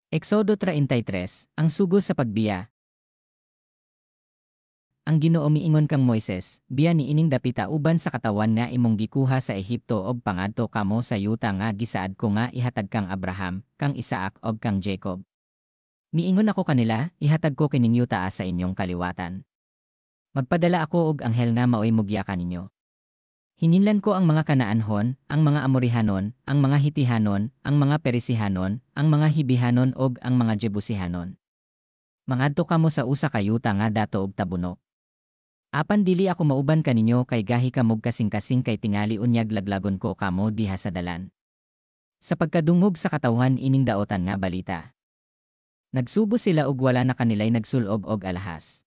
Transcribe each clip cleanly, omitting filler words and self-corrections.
Exodo 33, ang sugo sa pagbiya. Ang Ginoo miingon kang Moises, "Biya niining dapita uban sa katawhan nga imong gikuha sa Ehipto og pangadto kamo sa yuta nga gisaad ko nga ihatag kang Abraham, kang Isaac ug kang Jacob. Miingon ako kanila, ihatag ko kining yuta sa inyong kaliwatan. Magpadala ako og anghel nga maoy mugiya kaninyo. Hinginlan ko ang mga Kanaanhon, ang mga Amorihanon, ang mga Hitihanon, ang mga Perisihanon, ang mga Hibihanon ug ang mga Jebusihanon. Mangadto kamo sa usa ka yuta nga dato og tabunok. Apan dili ako mauban kaninyo kay gahi kamog kasing-kasing kay tingali unyag laglagon ko kamo diha sa dalan." Sa pagkadungog sa katawhan ining daotan nga balita, nagsubo sila ug wala na kanilay nagsul-ob og alahas.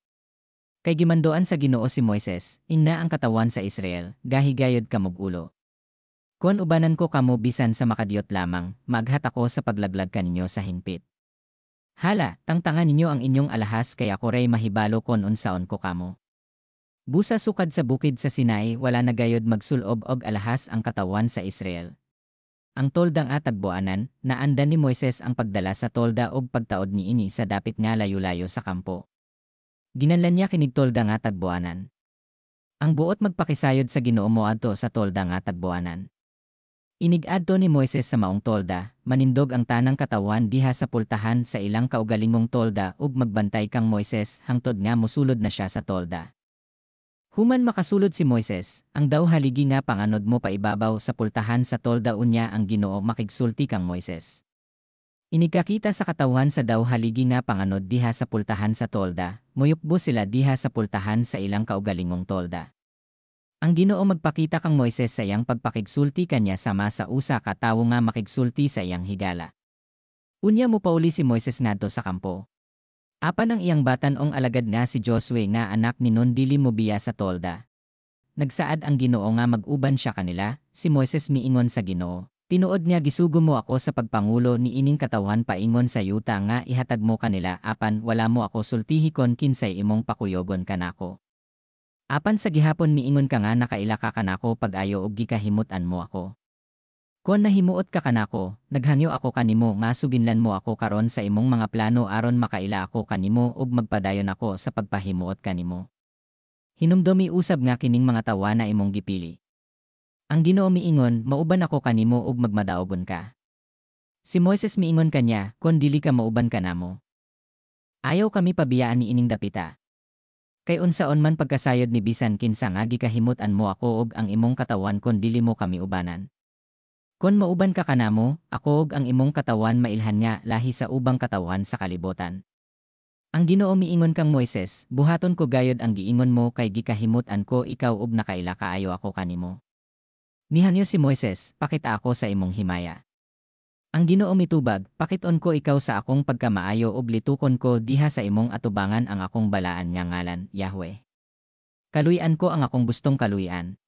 Kay gimandoan sa Ginoo si Moises, "Ingna ang katawhan sa Israel, gahi gayod kamog ulo. Kon ubanan ko kamo bisan sa makadiyot lamang, maaghat ako sa paglaglag kaninyo sa hingpit. Hala, tangtanga ninyo ang inyong alahas kay ako ray mahibalo kon unsaon ko kamo." Busa sukad sa bukid sa Sinai wala na gayod magsulob og alahas ang katawhan sa Israel. Ang tolda nga tagboanan. Naandan ni Moises ang pagdala sa tolda ug pagtaod niini sa dapit nga layo-layo sa kampo. Ginganlan niya kinig tolda nga tagboanan. Ang buot magpakisayod sa Ginoo moadto sa tolda nga tagboanan. Inig-adto ni Moises sa maong tolda, manindog ang tanang katawhan diha sa pultahan sa ilang kaugalingong tolda ug magbantay kang Moises hangtod nga mosulod na siya sa tolda. Human makasulod si Moises, ang daw haligi nga panganod mo paibabaw sa pultahan sa tolda unya ang Ginoo makigsulti kang Moises. Inigkakita sa katawhan sa daw haligi nga panganod diha sa pultahan sa tolda, moyukbo sila diha sa pultahan sa ilang kaugalingong tolda. Ang Ginoo magpakita kang Moises sa iyang pagpakigsulti kanya sama sa usa ka tawo nga makigsulti sa iyang higala. Unya mopauli si Moises ngadto sa kampo. Apan ang iyang batan-ong alagad nga si Josue nga anak ni Nun dili mobiya sa tolda. Nagsaad ang Ginoo nga mag-uban siya kanila. Si Moises miingon sa Ginoo, "Tinuod nga gisugo mo ako sa pagpangulo niining katawhan paingon sa yuta nga ihatag mo kanila apan wala mo ako sultihi kon kinsay imong pakuyogon kanako. Apan sa gihapon miingon ka nga nakaila ka kanako pag-ayo ug gikahimut-an mo ako. Kon nahimuot ka kanako, naghangyo ako kanimo nga suginlan mo ako karon sa imong mga plano aron makaila ako kanimo ug magpadayon ako sa pagpahimuot kanimo. Hinumdumi usab nga kining mga tawana imong gipili." Ang Ginoo miingon, "Mauban ako kanimo ug magmadaogon ka." Si Moises miingon kanya, "Kon dili ka mauban kanamo, ayaw kami pabiyaan niining dapita. Kay unsaon man pagkasayod ni bisan kinsa nga gikahimut-an mo ako ug ang imong katawhan kon dili mo kami ubanan? Kon mauban ka kanamo, ako ug ang imong katawhan mailhan nga lahi sa ubang katawhan sa kalibutan." Ang Ginoo miingon kang Moises, "Buhaton ko gayod ang giingon mo kay gikahimut-an ko ikaw ug nakaila kaayo ako kanimo." Nihangyo si Moises, "Pakita ako sa imong himaya." Ang Ginoo mitubag, "Pakiton ko ikaw sa akong pagkamaayo ug litukon ko diha sa imong atubangan ang akong balaan nga ngalan, Yahweh. Kaluy-an ko ang akong gustong kaluy-an."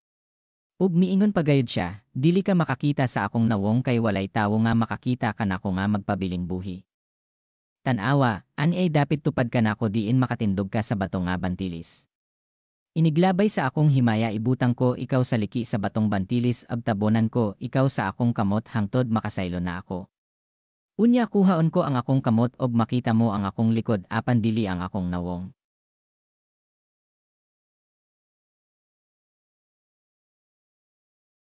Ug miingon pa gayud siya, "Dili ka makakita sa akong nawong kay walay tawo nga makakita kanako nga magpabiling buhi. Tan-awa, ani ay dapit tupad kanako diin makatindog ka sa bato nga bantilis. Iniglabay sa akong himaya ibutang ko ikaw sa liki sa batong bantilis ug tabonan ko ikaw sa akong kamot hangtod makasaylo na ako. Unya kuhaon ko ang akong kamot og makita mo ang akong likod apan dili ang akong nawong."